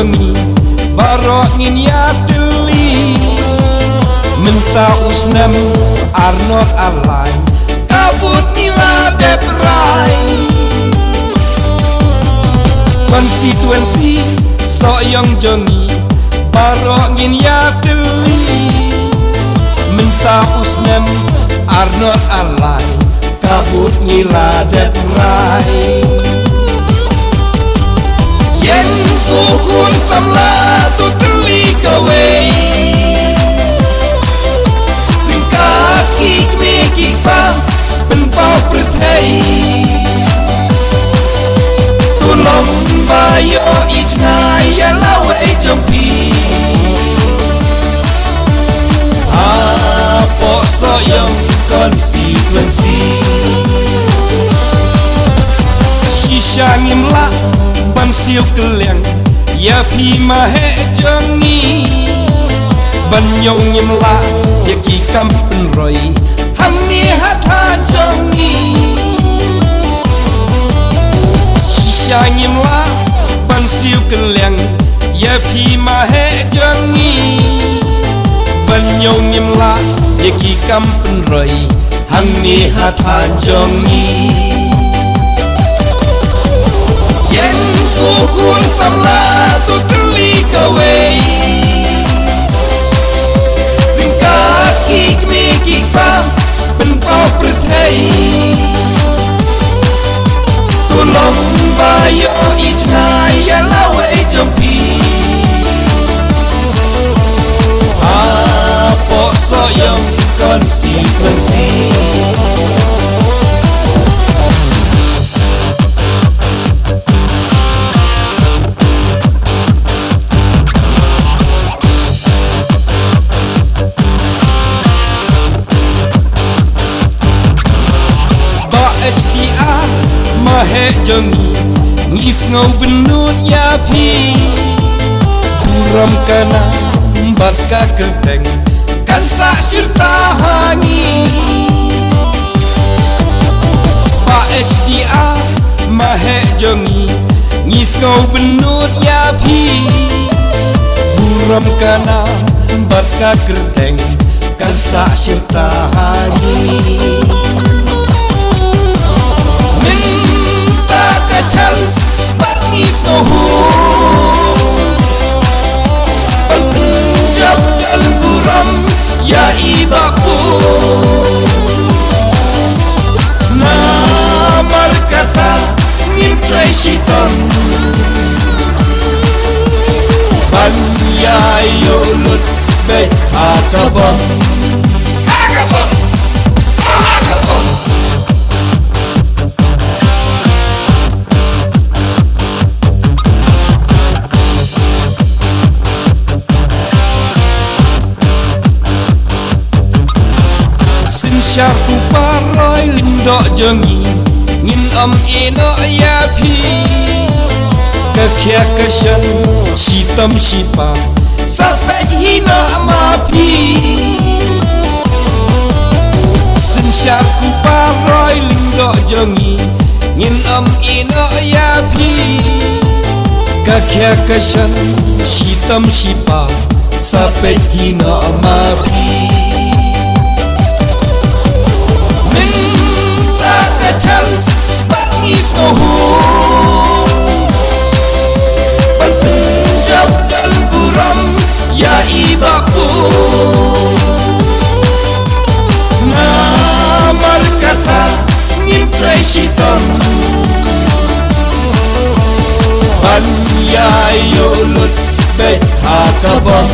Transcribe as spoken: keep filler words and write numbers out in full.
Baroh ngin ïatylli mynta u snem arngut arlai, ka vote ngi la dep rai. Constituency Sohiong jong ngi, baroh ngin ïatylli mynta u snem arngut arlai, ka vote ngi la dep rai. Ïeng ko khun samla, to tylli kawei. Ryngkat ki kmie ki kpa pynpaw pyrthei. To long ba ïoh i jngai ïa lawei jong phi. Hapoh Sohiong constituency, shisha ngim lah ban siew kylliang ïa phi ma heh jong ngi. Ban ñiew ngim lah ïa ki kam pynroi hangne ha thaiñ jong ngi. Shisha ngim lah ban siew kylliang ïa phi ma heh jong ngi. Ban ñiew ngim lah ïa ki kam pynroi hangne ha thaiñ jong ngi. Ïeng ko khun samla, to tylli kawei. Ryngkat ki kmie ki kpa pynpaw pyrthei. To long ba ïoh i jngai ïa lawei jong phi. Hapoh Sohiong constituency. Bah H D R, ma heh jong ngi, ngi sngew bynnud ïa phi. Burom ka nam bad ka kyrteng kan sah shirta ha ngi. Bah H D R, ma heh jong ngi, ngi sngew bynnud ïa phi. Burom ka nam bad ka kyrteng kan sah shirta ha ngi. Mynta ka chance bad ngi sngew hum ban pynjop don burom ïa i Bah Pum. Namar kata ngin trei shitom ban ïa ïoh lut beit ha ka bom. Ha ka bom. Ha ka bom. Synshar u paroi lyngdoh jong ngi, ngin ym ïehnoh ïa phi. Ka khia ka shon shitom shipa, sa peit hi noh ma phi. Synshar u paroi lyngdoh jong ngi, ngin ym ïehnoh ïa phi. Ka khia ka shon shitom shipa, sa peit hi noh ma phi. Mynta ka chance bad ngi sngew hum ban pynjop don burom ïa i Bah Pum. Namar kata ngin trei shitom ban ïa ïoh lut beit ha ka bom.